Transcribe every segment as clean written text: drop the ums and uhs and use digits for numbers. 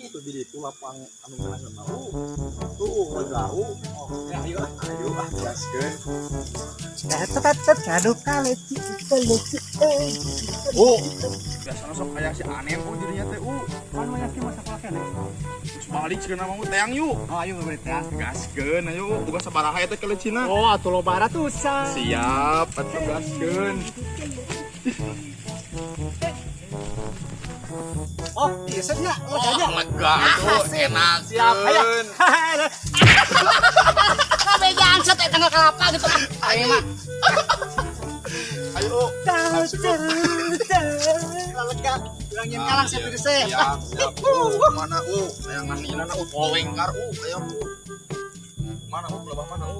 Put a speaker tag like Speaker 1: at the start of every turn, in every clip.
Speaker 1: Itu di itu lapang anu ngeunah mau. Tuh, lega u. Oke, ayo ah, ayo ah, gaskeun.
Speaker 2: Oh, biasana sok aya si aneh u jadinya teh u.
Speaker 3: Kan banyak sih masa kelas ya.
Speaker 2: Terus balik cenah mau teang yuk.
Speaker 3: Oh, ayo beli teang.
Speaker 2: Gaskeun ayo, boga sabaraha eta kelecina.
Speaker 3: Oh, atuh loba ratusan.
Speaker 2: Siap, atuh gaskeun.
Speaker 3: Oh, iya nya. Oh,
Speaker 2: Oh, lega atuh, enak.
Speaker 3: Siap, ayo.
Speaker 4: Kabejaan set eta kelapa gitu ah. Aing mah.
Speaker 2: Ayo,
Speaker 4: Lega. Urang nyen kalang siap diri seh.
Speaker 2: Siap, siap. Mana u? Tayangan ieu na u tolengkar u, ayo u. Mana u lebah mana u?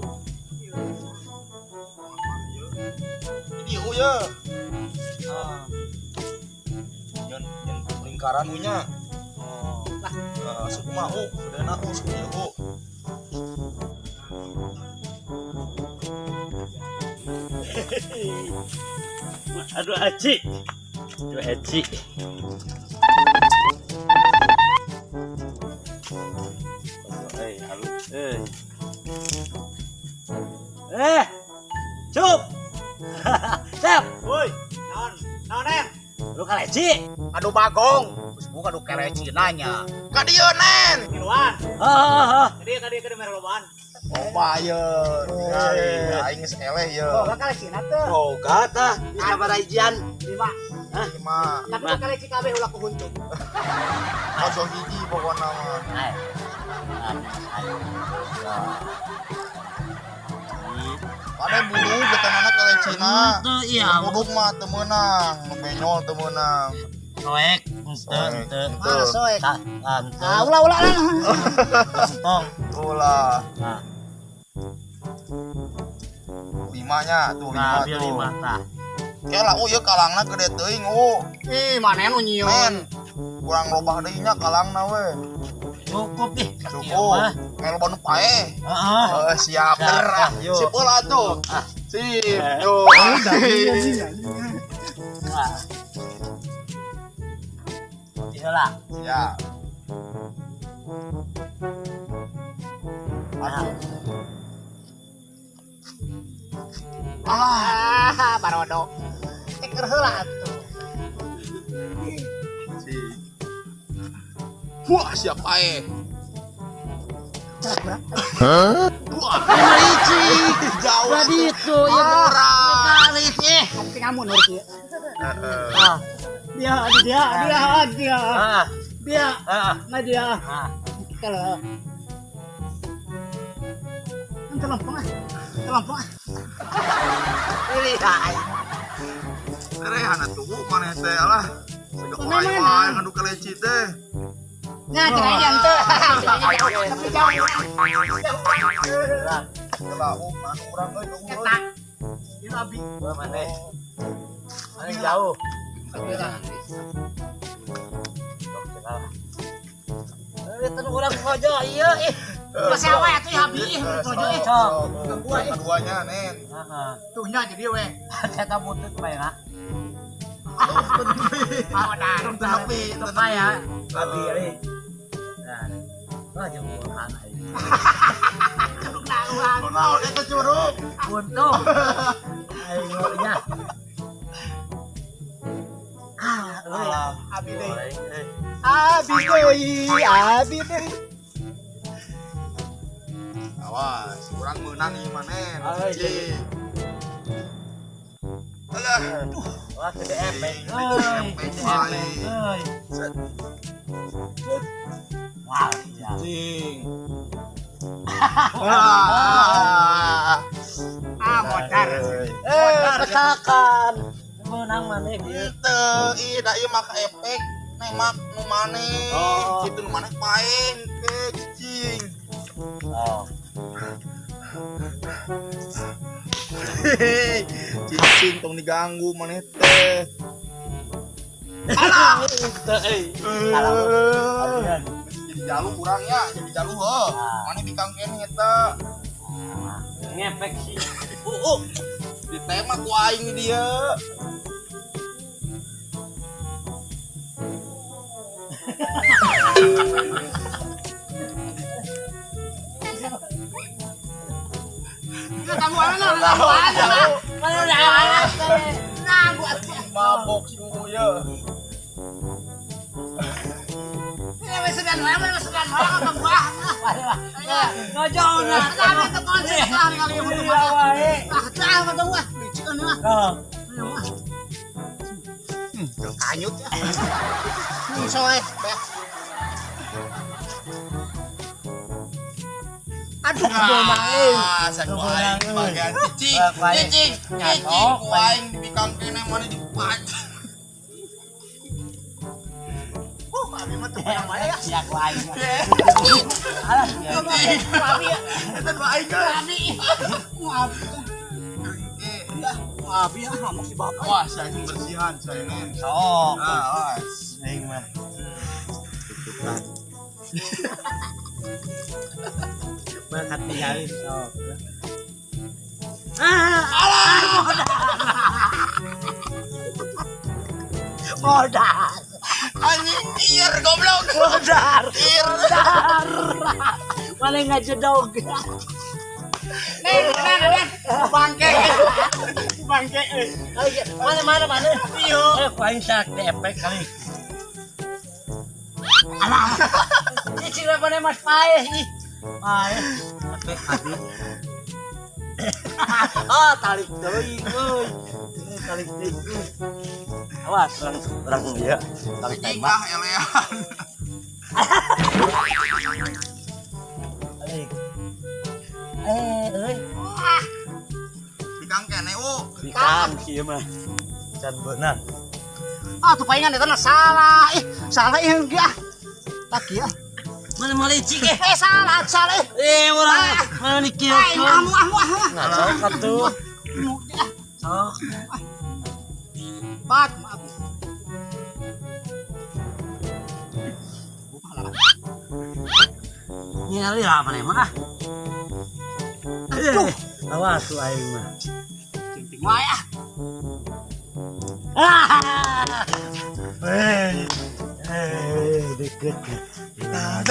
Speaker 2: Ini u ya. Ah. Nyen nyen lingkaran u nya.
Speaker 3: Oh.
Speaker 2: Lah, suku mah u, sedena u, suku ieu u.
Speaker 5: Aduh Aci. Aduh Aci. Eh, halo. Eh. Eh. Cup. Siap.
Speaker 3: Woi, naon? Naon, Nen?
Speaker 5: Lu kaleci.
Speaker 4: Aduh bagong. Geus buka aduh keleci nanya.
Speaker 2: Ka dieu nen.
Speaker 3: Ngiluan.
Speaker 5: Heeh.
Speaker 3: Kadieu kadieu kadieu mere lobaan.
Speaker 2: Loba ye. Ningali aing geus eleh ye.
Speaker 4: Oh, kaleci na teh.
Speaker 5: Boga tah, bisa barajian.
Speaker 4: Lima.
Speaker 2: Lima.
Speaker 4: Tapi kaleci kabeh ulah kuhuntung.
Speaker 2: Langsung hiji pokona mah.
Speaker 5: Ayo.
Speaker 2: Pane bulu getanana kalecina.
Speaker 5: Henteu iya.
Speaker 2: Buduk mah teu meunang, nu benyol teu meunang.
Speaker 5: Soek, henteu, henteu.
Speaker 4: Mana soek?
Speaker 5: Tah, henteu.
Speaker 4: Ah, ulah ulah ulah.
Speaker 5: Tong.
Speaker 2: Ulah.
Speaker 5: Nah,
Speaker 2: Limanya tuh,
Speaker 5: nah,
Speaker 2: lima
Speaker 5: biar
Speaker 2: tuh.
Speaker 5: lima tah.
Speaker 2: Ya lah, ieu kalangna gede teuing, u.
Speaker 4: Ih, mana nu nyieun?
Speaker 2: Men, kurang robah deui nya kalangna we.
Speaker 5: Cukup ih.
Speaker 2: Cukup. Meh loba nu paeh.
Speaker 5: Heeh.
Speaker 2: Heeh, siap
Speaker 5: Siap,
Speaker 2: der.
Speaker 5: ah, yuk.
Speaker 2: Sip heula atuh.
Speaker 5: Ah.
Speaker 2: Sip. Yo.
Speaker 5: Wah. Bisa lah.
Speaker 2: Siap.
Speaker 5: Nah,
Speaker 4: Ah, barodo. Eker heula atuh.
Speaker 2: Si. Wah, siap paeh. Wah, jauh.
Speaker 5: tadi itu ya
Speaker 2: Orang.
Speaker 5: kali eh.
Speaker 4: Tinggal mundur kieu.
Speaker 2: Heeh.
Speaker 5: Ah,
Speaker 3: Dia, dia, dia, dia.
Speaker 5: ah,
Speaker 3: Dia,
Speaker 5: ah,
Speaker 3: nah dia.
Speaker 5: ah.
Speaker 4: Kalau Telompong ah. Telompong ah.
Speaker 5: Pilih aing.
Speaker 2: Terehan atuh maneh teh lah. Segak
Speaker 4: Mana,
Speaker 2: wae
Speaker 4: mana?
Speaker 2: wae ngadu keleci teh.
Speaker 4: Nya cenah aja henteu. Tapi jauh.
Speaker 2: Lah, u mana urang euy, u.
Speaker 4: Eta.
Speaker 3: Ieu abi.
Speaker 5: Gua mana? Mana jauh. Eh, teu urang mojo ieu ih.
Speaker 4: Masih awe atuh ya abi ih mojo ih.
Speaker 5: Sok.
Speaker 2: Keduanya, Nen.
Speaker 5: Heeh.
Speaker 4: Tuh nya jadi we.
Speaker 5: Eta butut bae na.
Speaker 4: Ah, dah.
Speaker 2: Tapi,
Speaker 5: Teu ya. Abi euy. Nah. Wah, jeung bukan aing.
Speaker 4: Curug lauan.
Speaker 2: Naon eta curug?
Speaker 5: Untung. Aing nya. Ah, euy.
Speaker 2: Alah.
Speaker 4: Abi deui.
Speaker 5: Goreng, eh.
Speaker 4: Abi deui, abi deui.
Speaker 2: Awas, urang meunang ieu mah, Nen.
Speaker 5: Ayo,
Speaker 2: Cik. Alah.
Speaker 5: Wah, gede epeng euy.
Speaker 2: Gede
Speaker 5: Gede
Speaker 2: epeng,
Speaker 5: epeng euy.
Speaker 2: Set.
Speaker 5: Wah, sia.
Speaker 2: Cing.
Speaker 3: Ah, modar.
Speaker 5: Petakan. Menang maneh ieu.
Speaker 2: Teu, ih da ieu mah ka efek nembak nu maneh.
Speaker 5: Oh.
Speaker 2: Kitu nu maneh paeng ke cicing.
Speaker 5: Oh.
Speaker 2: Hehehe, cicing tong diganggu maneh teh. Alah.
Speaker 5: Teu euy. Alah.
Speaker 2: Jadi jalu kurang ya, jadi jalu heuh. Maneh bikang keneh eta.
Speaker 5: Ngepek sih.
Speaker 2: Ditembak ku aing di dieu.
Speaker 4: Kamu mana? Kamu mana? Mana? Nah, gua
Speaker 2: Mabok si Uu ye.
Speaker 4: ini wis sedan wae, wis sedan wae apa gua.
Speaker 5: Ngojong nah.
Speaker 4: Kami teu konsen kali kali untuk
Speaker 5: Iya wae.
Speaker 4: Ah, tah mah gua. Licik kan mah.
Speaker 5: Oh.
Speaker 4: Kanyut ya. Soe. Aduh,
Speaker 2: Ah, saya ku aing bagian cicing, cicing, cicing ku aing dibikang keneh maneh dipancing.
Speaker 4: Abi mah teu menang wae ya.
Speaker 5: Sia ku aing. Alah, sia.
Speaker 4: Abi ya.
Speaker 2: Eta ku aing kan.
Speaker 4: Abi. Abi. Abi ah ngamuk si bapak.
Speaker 2: Wah, si anjing bersihan, saya nen.
Speaker 5: Sok.
Speaker 2: Ah, awas.
Speaker 5: Aing mah. Berkat tinggalin sok. Ah, modal.
Speaker 2: Anjing ieu goblok.
Speaker 5: Modar.
Speaker 2: Ir.
Speaker 5: Modar. Mana ngajedog.
Speaker 4: Nen, nen, nen. Bangke. Bangke.
Speaker 5: Mana mana mana. Iya. Ku aing sak di efek kali. Alah. Cicing mana mas paeh ih. Paeh. Efek abi. Ah, tarik deui euy. Tarik deui. Awas orang dia. Tarik
Speaker 2: Cicing
Speaker 5: tembak.
Speaker 2: ah elean.
Speaker 5: Eh. Eh, euy.
Speaker 2: Bikang keneh, U.
Speaker 5: Bikang sih mah. Can beunang.
Speaker 4: Ah, tuh palingan eta salah. Ih, salah ih ah. Lagi ah.
Speaker 5: Mana mau licik eh?
Speaker 4: Eh, salah, salah.
Speaker 5: Eh, urang mana dikieu.
Speaker 4: Eh, amu amu amu.
Speaker 5: Nah, sok atuh. Sok.
Speaker 4: Pat, maaf.
Speaker 5: Nyali lah mana mah. Aduh, awas tuh aing mah.
Speaker 4: Cinting wae ah.
Speaker 5: Ah. Eh, deket.
Speaker 2: Dah,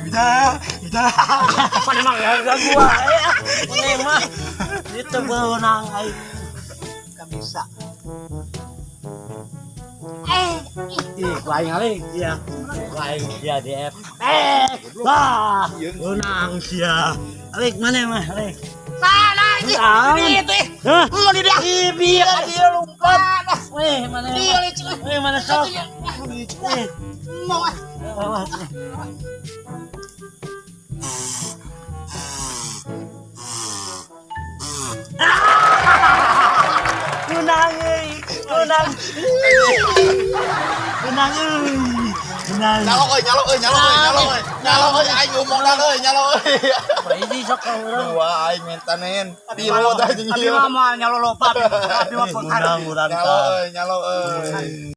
Speaker 2: dah, dah.
Speaker 5: Mana mah ganggu wae ah. Mana mah. Itu beunang aing.
Speaker 4: Gak bisa. Eh,
Speaker 5: Ih, ku aing aling sia. Ku aing sia di F. Eh, wah, beunang sia. Alik mana mah, alik.
Speaker 4: salah ini.
Speaker 5: Ini
Speaker 4: Itu.
Speaker 5: Hah?
Speaker 4: Lu di dia.
Speaker 5: Ih, biar dia lompat. Weh, mana?
Speaker 4: Iya, licik.
Speaker 5: Weh, mana sok? Weh,
Speaker 4: Mau ah.
Speaker 5: awas. Menang euy, menang. Menang euy. Menang.
Speaker 2: Nyalo euy, nyalo euy, nyalo euy, nyalo euy. Nyalo euy aing ngomong euy, nyalo euy.
Speaker 5: Ini sok ka urang.
Speaker 2: Dua aing minta nen. Tilu tah anjing
Speaker 4: Abi
Speaker 2: ieu.
Speaker 4: mah moal nyalo loba. Abi mah
Speaker 5: Menang urang
Speaker 2: Nyalo euy, nyalo euy.